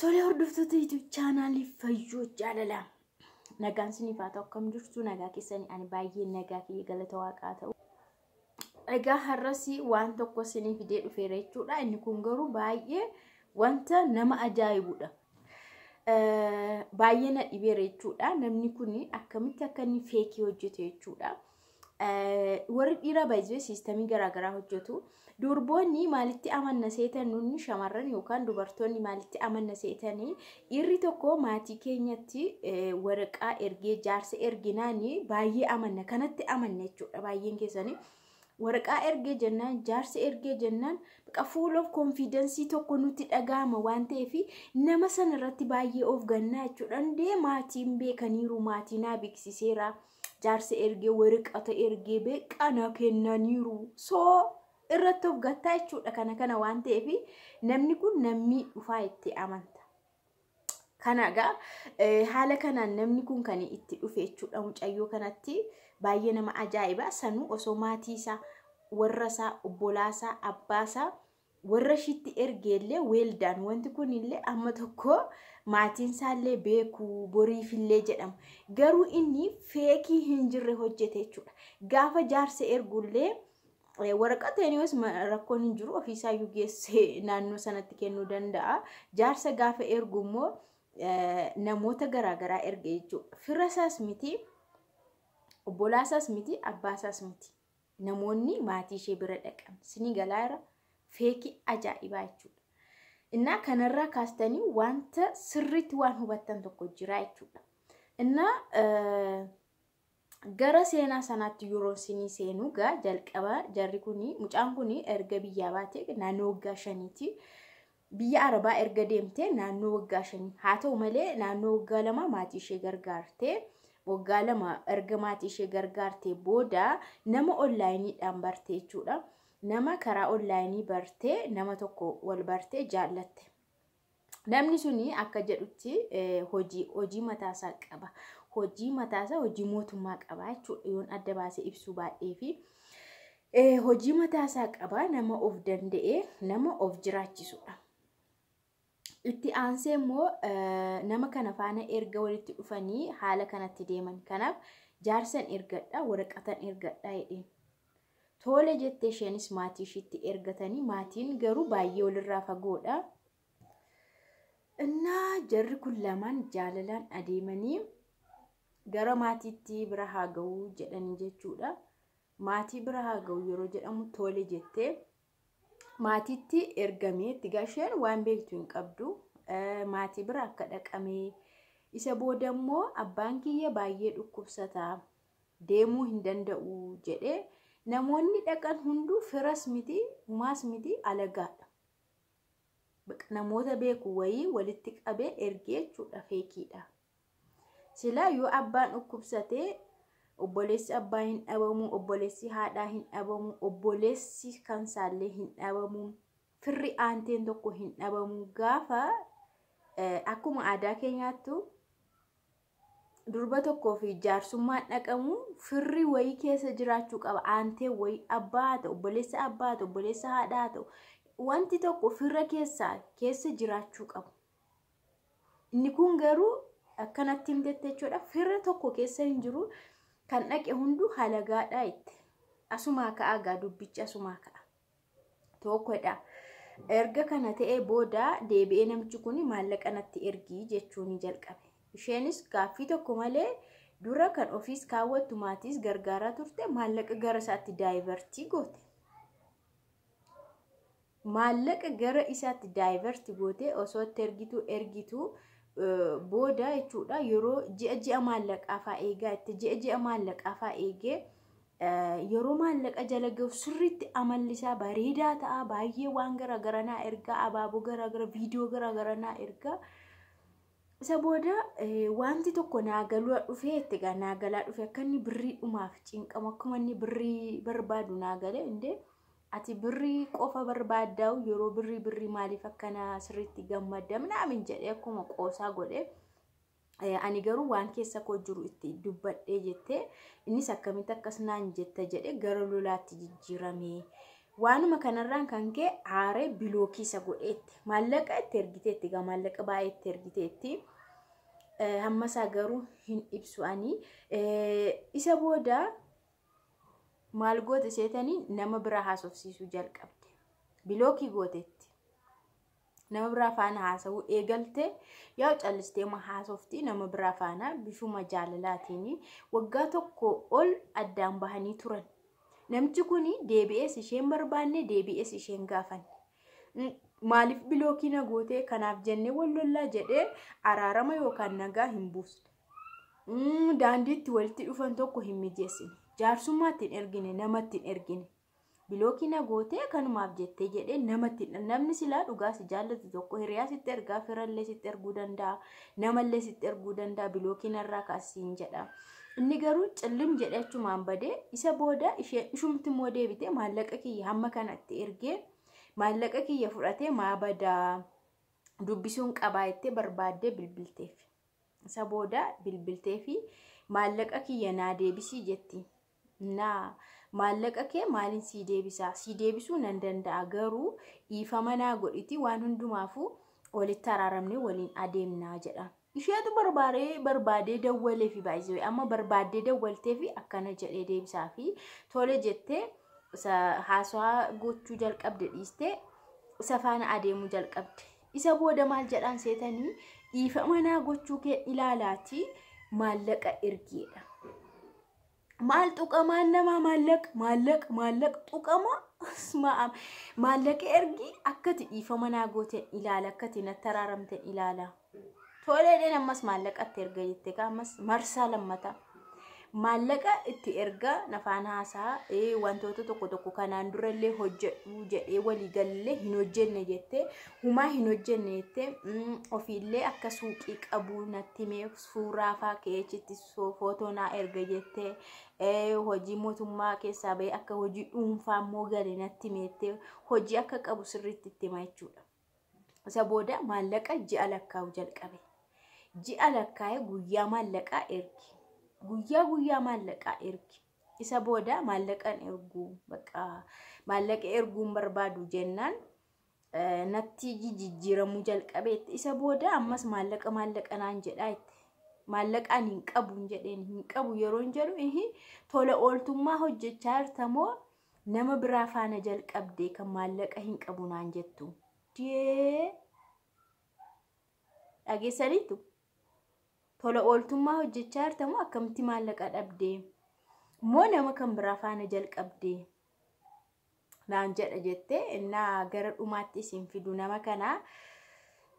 Tole, hordoftoota YouTube chaanaalii Fayyoo Jaalalaa. Nagaan isiniif haa ta'u. Akkam jirtu? Nagaa keessanii? Ani baay'ee nagaa kiyya, galata Waaqaa ta'u. Egaa har'as waan tokko isinii fidee dhufeera jechuudha. Inni kun garuu baay'ee wanta nama ajaa'ibudha. Baay'ee na dhibeera jechuudha. Namni kun akkamitti akka inni fake hojjetu jechuudha. Warri dhiiraa baay'ee system garaagaraa hojjetu. Durboonni maalitti amanna seetan? Nunni shamarran yookaan dubartoonni maalitti amanna seetanii? Dhiirri tokko maatii keenyatti waraqaa ergee, jaarsa erginaani baay'ee amanna, kanatti amanna jechuudha baay'een keessanii. Waraqaa ergee jennaan, jaarsa ergee jennaan, baqa full of confidence tokko nutti dhaga'ama waan ta'eef nama sana irratti baay'ee of gannaa jechuudha. Ndee, maatiin beekaniiru, maatii naa beeksiseera, jaarsa ergee, waraqata ergee, beekaa na kennaniiru. So irratti of gattaa jechuudha kana waan ta'eef namni kun namni dhufaa itti amanta. Kana egaa haala kanaan namni kun kan itti dhufe jechuudha mucayyoo kanatti. Baay'ee nama ajaa'iba. Sanuu osoo maatii isaa, warra isaa, obbolaa isaa, abbaa isaa, warra ishiitti ergeellee weeldaan wanti kun illee amma tokko maatiin isaallee beeku, boriifillee jedhama. Garuu inni fake hin jirre hojjete jechuudha. Gaafa jaarsa ergullee waraqaa anyways rakkoon hin jiru, ofiisaayyuu geessee naannoo sanatti kennuu danda'a. Jaarsa gaafa ergu immoo namoota garaagaraa erge jechuudha. Fira isaas miti, obbolaa isaas miti, abbaa isaas miti. Namoonni maatii ishee bira dhaqan. Sinii galaara fake ajaa'ibaa jechuudha. Innaa kanarraa kaastanii wanta sirriitti waan hubattan tokko jira jechuudha. Innaa gara seenaa sanaatti yeroo isinii seenuu gaa, jalqaba jarri kuni, mucaan kuni erga biyyaa baate naannoo waggaa 5ti. Biyya Arabaa erga deemtee naannoo waggaa 5 haa ta'u malee, naannoo waggaa 2 maatii ishee gargaartee, waggaa 2 erga maatii ishee gargaartee booda nama onlineiidhaan barte jechuudha. Nama karaa online bartee, nama tokko wal bartee jaallatte. Namni suni akka jedhutti hojii mataasaa qaba. Hojii mataasaa, hojii mootummaa qaba jechuudha, yoon adda baasee ibsuu baadhee fi hojii mataasaa qaba, nama of danda'ee, nama of jiraachisudha. Itti aansee immoo nama kana faana erga walitti dhufanii haala kanatti deeman. Kanaaf jaarsan ergadhaa, waraqatan ergadhaa jedheen. Tole jettee isheenis maatii ishiitti ergatanii, maatiin garuu baay'ee walirraa fagoodha. Innaa jarri kun lamaan jaalalaan adeemanii gara maatiitti bira haa ga'uu jedhanii jechuudha. Maatii bira haa ga'u yeroo jedhamu tole jettee maatiitti ergamee itti gasheen waan beektu hin qabdu. Maatii bira akka dhaqamee, isa booda immoo abbaan kiyya baay'ee dhukkubsataa, deemuu hin danda'u jedhee, namoonni dhaqan hunduu firas miti, humaas miti, alagaadha. Namoota beeku wayii walitti qabee ergee jechuudha, fakeiidha. Silaa yoo abbaan dhukkubsatee obboleessi abbaa hin dhabamu, obboleessi haadhaa hin dhabamu, obboleessi kansaallee hin dhabamu, firri aanteen tokko hin dhabamu. Gaafa akkuma aadaa keenyaattu durba tokkoo fi jaarsummaan dhaqamu firri wayii keessa jiraachuu qaba. Aantee wayii, abbaa haa ta'u, obboleessa abbaa haa ta'u, obboleessa haadhaa haa ta'u, wanti tokko firra keessaa keessa jiraachuu qabu. Inni kun garuu akkanatti himtette jechuudha. Firra tokko keessa hin jiru, kan dhaqe hunduu halagaadhaa itti. Asumaa ka'a gaa, dubbichi asumaa ka'a. Tokkodha. Erga kana ta'ee booda deebi'ee namichi kun maallaqa natti ergii jechuun jalqabe. Isheenis gaaffii tokko malee dura kan ofiis kaawwattu, maatiis gargaaraa turte, maallaqa gara isaatti divert goote. Maallaqa gara isaatti divert goote. Osoo itti ergitu ergitu booda jechuudha, yeroo ji'a ji'a maallaqaa fa'aa eegaa itti, ji'a ji'a maallaqaa fa'aa eegee, yeroo maallaqa jala gahu sirriitti amalli isaa bareedaa ta'a. Baay'ee waan garaagaraa naa ergaa, abaaboo garaagaraa, viidiyoo garaagaraa naa ergaa. Isa booda wanti tokko naa galuu dhufee itti gaa, naa galaa dhufe, akka inni birrii dhumaaf cinqamu, akkuma inni birrii barbaadu naa galee. Indee, ati birrii qofa barbaaddaa'u, yeroo birrii birrii maaliif akkana sirriitti gammadda minaamin jedhee akkuma qoosaa godhee, ani garuu waan keessa koo jiru itti dubbadhee jettee, innis akkamitti akkas naan jetta jedhee gara lolaatti jijjiirame. Waanuma kanarraan kan ka'e aaree block isa godheetti. Maallaqa itti ergiteetti egaa maallaqa baay'ee itti ergiteetti. Hammasaa garuu hin ibsu ani. Isa booda maal goote seetanii nama biraa haasofsiisuu jalqabde. Block gooteetti. Nama biraa faana haasa'uu eegalte yaa callistee ma haasofti nama biraa faana bifuma jaalalaatiin waggaa tokko ol addaan bahanii turan. Namichi kun deebi'ees isheen barbaanne deebi'ees isheen gaafanne. Maaliif block na gootee kanaaf jennee wal lollaa jedhee araarama yookaan nagaa hin buusne. Daandiitti walitti dhufan tokko hin mijeessine. Jaarsummaatti hin ergine namatti hin ergine. Block na gootee kanumaaf jettee jedhee namatti namni silaa dhugaa si jaallatu tokko hiriyaa sitti ergaa firallee sitti erguu danda'a namallee sitti erguu danda'a block narraa kaasiin jedha. Inni garuu cillim jedhee achumaan badee isa booda ishee ishumti immoo deebitee maallaqa kiyya hamma kanatti ergee maallaqa kiyya fudhatee maa badaa dubbisuun qabaa jettee barbaaddee bilbilteef. Isa booda bilbilteefi maallaqa kiyya naa deebisii jetti. Naa maallaqa kee maaliin sii deebisaa? Sii deebisuu nan danda'a garuu dhiifama naa godhiti waan hundumaafuu walitti araaramnee waliin adeemnaa jedha. Isheetu barbaadee dawwalee fi baay'isee amma barbaaddee dawwaltee fi akkana jedhee deebisaa fi tole jettee haasawaa gochuu jalqabde dhiistee isa faana adeemuu jalqabde. Isa booda maal jedhaan seetanii dhiifama naa gochuu kee ilaalaatii maallaqa ergeedha. Maal tuqamaan namaa maallaqa maallaqa maallaqa tuqama maallaqa ergi akkati dhiifama naa gooteen ilaala akkati natti araaramteen ilaala. Toleedhaan ammas maallaqa itti erga jettee ammas marsaa lammataa. Maallaqa itti erga nafaan haasaa wantoota tokko tokko kanaan durallee hojjedhu jedhee waliigallee hin hojjenne jettee humaa hin hojjenne jettee ofiillee akka suuqii qabu natti himee suuraa faa ka'eechitti footoo naa erga jettee hojii mootummaa keessaa bahee akka hojii dhuunfaa immoo gale natti himeettee hojii akka qabu sirriitti itti hima jechuudha. Isa booda maallaqa ji'a lakkaa'u jalqabe. Ji'a lakkaa'ee guyyaa maallaqaa ergi. Guyyaa guyyaa maallaqaa ergi. Isa booda maallaqan erguu bakka maallaqa erguun barbaadu jennaan natti jijjiiramuu jalqabeetti. Isa booda ammas maallaqa maallaqa naan jedhaa itti. Maallaqaan hin qabu jedheen hin qabu yeroo hin jedhu tola ooltummaa hojjechaa jirtamoo nama biraa faana jalqabdee kan maallaqa hin qabu naan jettu. Dee dhageessaniitu tola ooltummaa hojjechaa jirtamoo akkamitti maallaqa dhabdee moo nama kan biraa faana jalqabdee naan jedha jettee innaa gara dhumaatti isin fidu nama kanaa.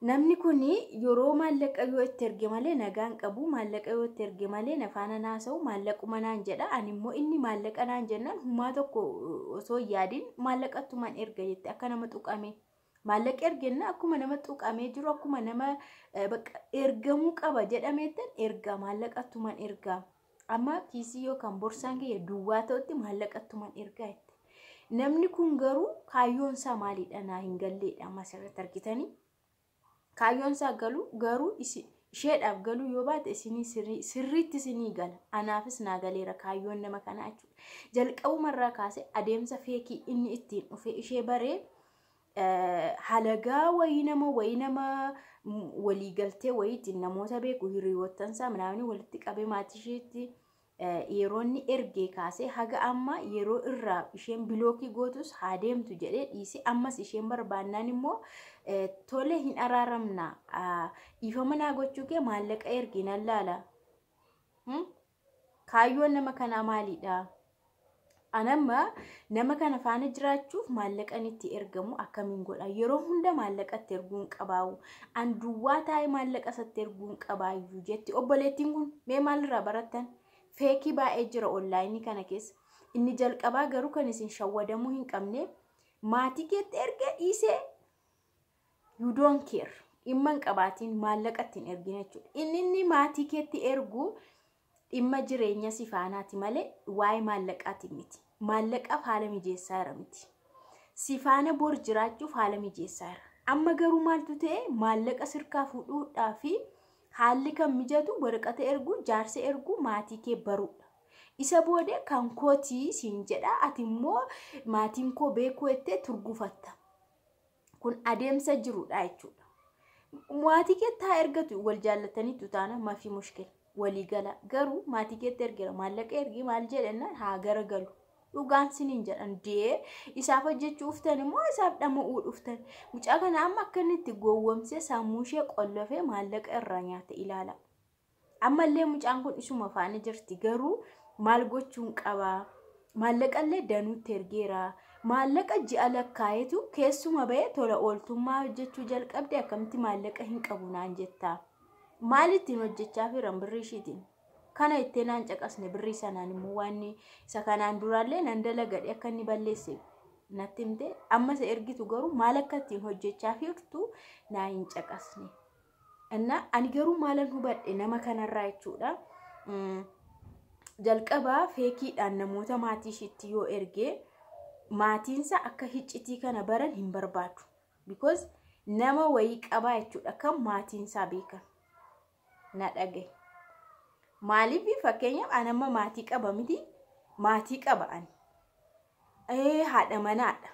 Namni kun yeroo maallaqa yoo itti erge malee nagaan qabu maallaqa yoo itti erge malee nafaana naasa'u maallaquma naan jedha ani immoo inni maallaqa naan jennaan humaa tokko osoo yaadin maallaqattumaan erga jette akka nama tuqame. Maallaqa ergenna akkuma nama tuqamee jiru akkuma nama ergamuu qaba jedhameettan erga maallaqattumaan erga. Amma kiisii yookaan borsaan kiyya duwwaa ta'utti maallaqattumaan ergaa jette. Namni kun garuu kaayyoon isaa maalidha naa hin galleedha amma asirratti argitanii. Kaayyoon isaa galu garuu isheedhaaf galuu yoo baate isinii sirriitti isinii gala. Anaafis naa galeera kaayyoon nama kanaa jechuudha. Jalqabumarraa kaasee adeemsa fake inni ittiin dhufe ishee baree halagaa wayii nama waliigaltee wayiitiin namoota beeku hiriyoottansaa manaamni walitti qabee maatii isheetti yeroo inni ergee kaasee haga amma yeroo irraa isheen block gootus haa deemtu jedhee dhiisee ammas isheen barbaannaan immoo tole hin araaramna dhiifama naa gochuu kee maallaqa ergi nan laala. Kaayyoon nama kanaa maalidha? Anamma nama kana faana jiraachuuf maallaqan itti ergamu akkamiin godha? Yeroo hunda maallaqa itti erguun qabaawu. An duwwaa taa'ee maallaqa isatti erguun qabaayyuu jetti. Obboleettiin kun mee maalirraa barattan? Fake baay'ee jira online kana keessa. Inni jalqabaa garuu kan isin shawwadamuu hin qabne maatii keetti ergee dhiisee you don't care. Dhimma hin qabaatiin maallaqa ittiin ergina jechuudha. Inni maatii keetti ergu dhimma jireenya si faanaati malee waa'ee maallaqaati miti. Maallaqaaf haala mijeessaa jira miti. Si faana bor jiraachuuf haala mijeessaa jira. Amma garuu maaltu ta'e maallaqa sirkaa fuudhuudhaa fi haalli kan mijatu waraqata erguu, jaarsa erguu, maatii kee baruudha. Isa booda kan kootii siin jedha, ati immoo maatiin koo beekuu jettee turgufatta. Kun adeemsa jirudha jechuudha. Maatii keetti haa ergatu, wal jaallataniitu taana mafi mushkil walii gala. Garuu maatii keetti ergeera, maallaqa ergi maal jedhannaan haa garagalu. Dhugaan siniin jedhan dee isaaf hojjechuu dhuftan immoo isaaf dhama'uu dhuftan. Mucaa kana amma akka inni itti gowwomsee sammuu ishee qollofee maallaqa irraa nyaate ilaala. Ammallee mucaan kun isuma faana jirti, garuu maal gochuun qabaa? Maallaqallee danuutti ergeera. Maallaqa ji'a lakkaayetu keessuma bahee tola ooltummaa hojjechuu jalqabde, akkamitti maallaqa hin qabu naan jettaa? Maal ittiin hojjechaa firan birrii ishiitiin? Kana ittee naan caqasne. Birrii sanaan immoo waan isa kanaan duraallee nan dalagadhe akka inni balleesse natti himte. Amma isa ergitu garuu maal akka ittiin hojjechaa firtu naa hin caqasne. Innaa ani garuu maalan hubadhe nama kanarraa jechuudha. Jalqabaa feekiidhaan namoota maatii ishiitti yoo ergee, maatiinsa akka hiccitii kana baran hin barbaadu. Because nama wayii qabaa jechuudha kan maatiinsaa beekan. Na dhagaye. Maaliif? Fakkeenyaaf ani amma maatii qaba miti, maatii qaba ani. Haadha manaadha.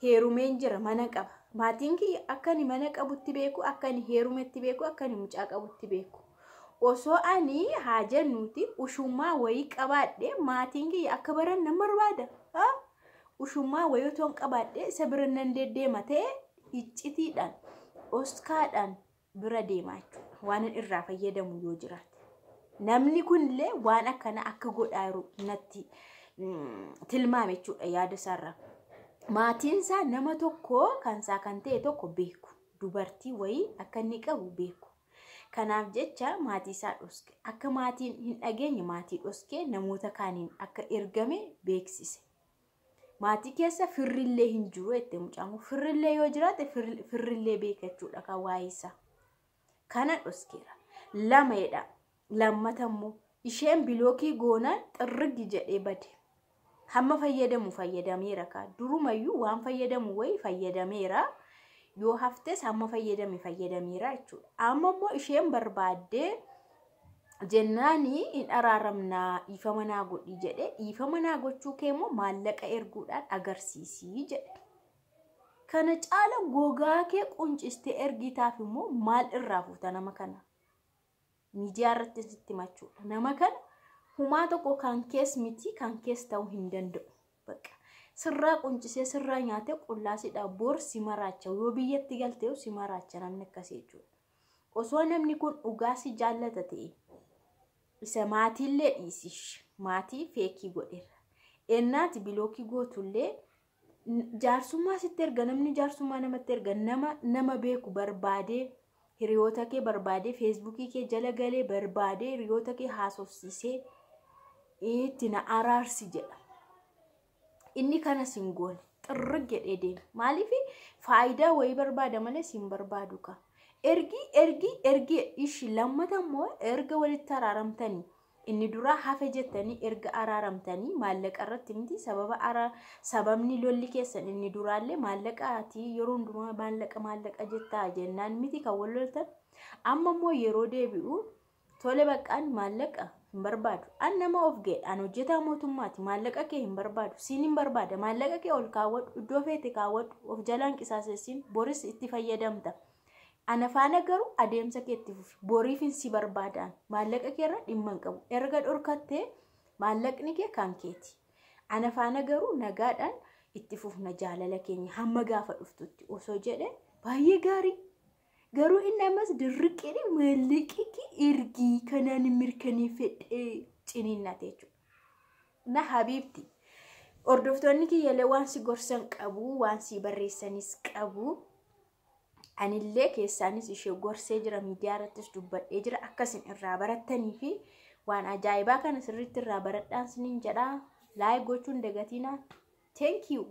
Heerumeen jira, mana qaba. Maatiin kiyya akka ani mana qabutti beeku, akka ani heerumetti beeku, akka ani mucaa qabutti beeku. Osoo ani haa jennuuti ushummaa wayii qabaadhe, maatiin kiyya akka baran nan barbaada. Ushummaa wayii otoo hin qabaadhe isa bira nan deddeema ta'e, iccitiidhaan, oskaadhaan bira deemaa jechuudha. Waan irraa fayyadamu yoo jiraate. Namni kunillee waan akkana akka godhaa jiru natti tilmaame jechuudha yaada isaarraa. Maatiin isaa nama tokko kan isaa kan ta'e tokko beeku. Dubartii wayii akka inni qabu beeku. Kanaaf jecha maatii isaa dhoske. Akka maatiin hin dhageenye maatii dhoskee namoota kaaniin akka ergame beeksise. Maatii keessa firrillee hin jiru jette mucaan kun. Firrillee yoo jiraate firrillee beeka jechuudha kan waa'ee isaa. Kana dhoskeera. Lama jedha. Lammata immoo isheen block goonaan xirrigi jedhee bade. Hamma fayyadamu fayyadameera kaa. Durumayyuu waan fayyadamu wayii fayyadameera. Yoo haftes hamma fayyadame fayyadameera jechuudha. Amma immoo isheen barbaaddee jennaanii hin araaramnaa, dhiifama naa godhi jedhe. Dhiifama naa gochuu kee immoo maallaqa erguudhaan agarsiisii jedhe. Kana caala gogaa kee quncistee ergitaaf immoo maal irraa fuuta nama kana? Miidiyaa irratti sitti himachuudha. Nama kana humaa tokko kan kees miti, kan kees ta'uu hin danda'u. Bakka sirraa quncisee sirraa nyaatee qullaa sidhaa bor si maraacha, yoo biyyatti galtee si maraacha namni akkasii jechuudha. Osoo namni kun dhugaa si jaallata ta'e, isa maatiillee dhiisish, maatii fake godheera. Ennaati block gootullee jaarsummaa sitti erga, namni jaarsummaa namatti erga, nama nama beeku barbaadee, hiriyoota kee barbaadee, feesbuukii kee jala galee barbaadee, hiriyoota kee haasofsiisee itti na araarsi jedha. Inni kanas hin goone, xirrig jedhee deema. Maaliif? Faayidaa wayii barbaada malee siin barbaadu ka. Ergi ergi ergi ishi. Lammata immoo erga walitti araaramtanii, inni duraa hafe jettanii, erga araaramtanii maallaqa irratti miti sababa ara sababni lolli keessan inni duraallee maallaqa ati yeroo hundumaa maallaqa maallaqa jettaa jennaan miti kan wal loltan. Amma immoo yeroo deebi'u, tole baqqaan maallaqa hin barbaadu, an nama of ga'e, an hojjetaa mootummaati, maallaqa kee hin barbaadu, siin hin barbaada, maallaqa kee ol kaawwadhu, iddoo feete kaawwadhu, of jalaan qisaasessin, boris itti fayyadamta. Ana faana garuu adeemsa kee itti fufi, boriifin si barbaadaan, maallaqa kee irra dhimma hin qabu, erga dhorkattee maallaqni kee kan keeti. Ana faana garuu nagaadhaan itti fufna jaalala keenya hamma gaafa dhuftutti osoo jedhe baay'ee gaarii. Garuu inni ammas dirriqee maallaqi kee ergii kanaan mirkaneeffadhee ciniinnate jechuudha. Na habiibti. Hordoftoonni kiyyaalee waan si gorsan qabu, waan si barreessanis qabu. Anillee keessaanis ishee gorsee jira, miidiyaa irrattis dubbadhee jira, akkasin irraa barattanii fi waan ajaa'ibaa kana sirriitti irraa baradhaan siniin jedhaa. Like gochuun dagatinaa. Thank you.